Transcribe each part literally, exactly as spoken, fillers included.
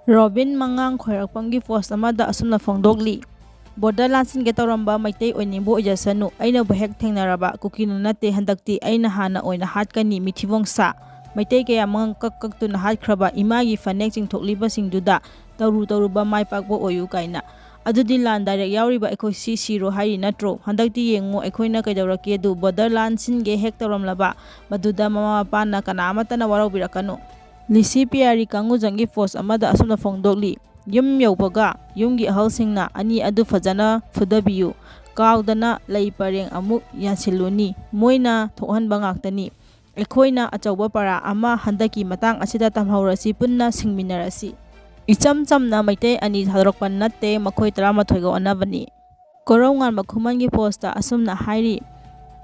Robin ꯃꯉꯥꯡ ꯈ꯭ꯋꯥꯏꯔꯥꯛꯄꯝꯒꯤ ꯄꯣꯁ ꯑꯃꯗ ꯑꯁꯨꯝꯅ ꯐꯣꯡꯗꯣꯛꯂꯤ: "ꯕꯣꯔꯗꯔ ꯂꯥꯟꯁꯤꯟꯒꯦ ꯇꯧꯔꯝꯕ ꯃꯩꯇꯩ ꯑꯣꯏꯅꯤꯡꯕ ꯑꯣꯏꯖꯁꯅꯨ, ꯑꯩꯅꯕꯨ ꯍꯦꯛ ꯊꯦꯡꯅꯔꯕ ꯀꯨꯀꯤꯅ ꯅꯠꯇꯦ, ꯍꯟꯗꯛꯇꯤ ꯑꯩꯅ ꯍꯥꯟꯅ ꯑꯣꯏꯅ ꯍꯥꯠꯀꯅꯤ, ꯃꯤꯊꯤꯕꯣꯡ ꯁꯥ꯫ ꯃꯩꯇꯩ ꯀꯌꯥ ꯃꯉꯛ ꯀꯛ ꯀꯛꯇꯨꯅ ꯍꯥꯠꯈ꯭ꯔꯕ ꯏꯃꯥꯒꯤ ꯐꯅꯦꯛ ꯆꯤꯡꯊꯣꯛꯂꯤꯕꯁꯤꯡꯗꯨꯗ ꯇꯧꯔꯨ ꯇꯧꯔꯨꯕ ꯃꯥꯏ ꯄꯥꯛꯄ ꯑꯣꯏꯌꯨ" ꯀꯥꯏꯅ꯫ ꯑꯗꯨꯗꯤ ꯂꯥꯟ ꯗꯥꯏꯔꯦꯛ ꯌꯥꯎꯔꯤꯕ ꯑꯩꯈꯣꯏ ꯁꯤ ꯁꯤꯔꯣ ꯍꯥꯏꯔꯤ ꯅꯠꯇ꯭ꯔꯣ? ꯍꯟꯗꯛꯇꯤ ꯌꯦꯡꯉꯨ ꯑꯩꯈꯣꯏꯅ ꯀꯩꯗꯧꯔꯛꯀꯦ ꯑꯗꯨ, ꯕꯣꯔꯗꯔ ꯂꯥꯟꯁꯤꯟꯒꯦ ꯍꯦꯛ ꯇꯧꯔꯝꯂꯕ ꯃꯗꯨꯗ ꯃꯃꯥ ꯃꯄꯥꯅ ꯀꯅꯥ ꯑꯃꯠꯇꯅ ꯋꯥꯔꯧꯕꯤꯔꯛꯀꯅꯨ꯫ ꯂꯤꯁꯤ ꯄꯤꯌꯥꯔꯤ ꯀꯥꯡꯉꯨꯖꯝꯒꯤ ꯄꯣꯁ ꯑꯃꯗ ꯑꯁꯨꯝꯅ ꯐꯣꯡꯗꯣꯛꯂꯤ: "ꯌꯨꯝ ꯌꯧꯕꯒ ꯌꯨꯝꯒꯤ ꯑꯍꯜꯁꯤꯡꯅ ꯑꯅꯤ ꯑꯗꯨ ꯐꯖꯅ ꯐꯨꯗꯕꯤꯌꯨ, ꯀꯥꯎꯗꯅ ꯂꯩ ꯄꯔꯦꯡ ꯑꯃꯨꯛ ꯌꯥꯟꯁꯤꯜꯂꯨꯅꯤ, ꯃꯣꯏꯅ ꯊꯣꯛꯍꯟꯕ ꯉꯥꯛꯇꯅꯤ꯫ ꯑꯩꯈꯣꯏꯅ ꯑꯆꯧꯕ ꯄꯔꯥ ꯑꯃ ꯍꯟꯗꯛꯀꯤ ꯃꯇꯥꯡ ꯑꯁꯤꯗ ꯇꯝꯍꯧꯔꯁꯤ, ꯄꯨꯟꯅ ꯁꯤꯡꯃꯤꯟꯅꯔꯁꯤ"꯫ ꯏꯆꯝ ꯆꯝꯅ ꯃꯩꯇꯩ ꯑꯅꯤ ꯊꯥꯗꯣꯔꯛꯄ ꯅꯠꯇꯦ, ꯃꯈꯣꯏ ꯇꯔꯥꯃꯥꯊꯣꯏꯒ ꯑꯣꯟꯅꯕꯅꯤ꯫ ꯀꯣꯔꯧꯉꯥꯟꯕ ꯈꯨꯃꯟꯒꯤ ꯄꯣꯁꯇ ꯑꯁꯨꯝꯅ ꯍꯥꯏꯔꯤ: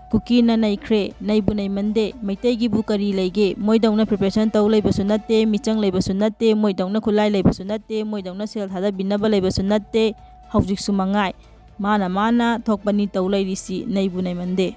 "ꯀꯨꯀꯤꯅ ꯅꯩꯈ꯭ꯔꯦ, ꯅꯩꯕꯨ ꯅꯩꯃꯟꯗꯦ꯫ ꯃꯩꯇꯩꯒꯤꯕꯨ ꯀꯔꯤ ꯂꯩꯒꯦ? ꯃꯣꯏꯗꯧꯅ ꯄ꯭ꯔꯤꯄꯦꯔꯦꯁꯟ ꯇꯧ ꯂꯩꯕꯁꯨ ꯅꯠꯇꯦ, ꯃꯤꯆꯪ ꯂꯩꯕꯁꯨ ꯅꯠꯇꯦ, ꯃꯣꯏꯗꯧꯅ ꯈꯨꯠꯂꯥꯏ ꯂꯩꯕꯁꯨ ꯅꯠꯇꯦ, ꯃꯣꯏꯗꯧꯅ ꯁꯦꯜ ꯊꯥꯗꯕꯤꯅꯕ ꯂꯩꯕꯁꯨ ꯅꯠꯇꯦ꯫ ꯍꯧꯖꯤꯛꯁꯨ ꯃꯉꯥꯏ꯫ ꯃꯥꯅ ꯃꯥꯅ ꯊꯣꯛꯄꯅꯤ ꯇꯧ ꯂꯩꯔꯤꯁꯤ, ꯅꯩꯕꯨ ꯅꯩꯃꯟꯗꯦ"꯫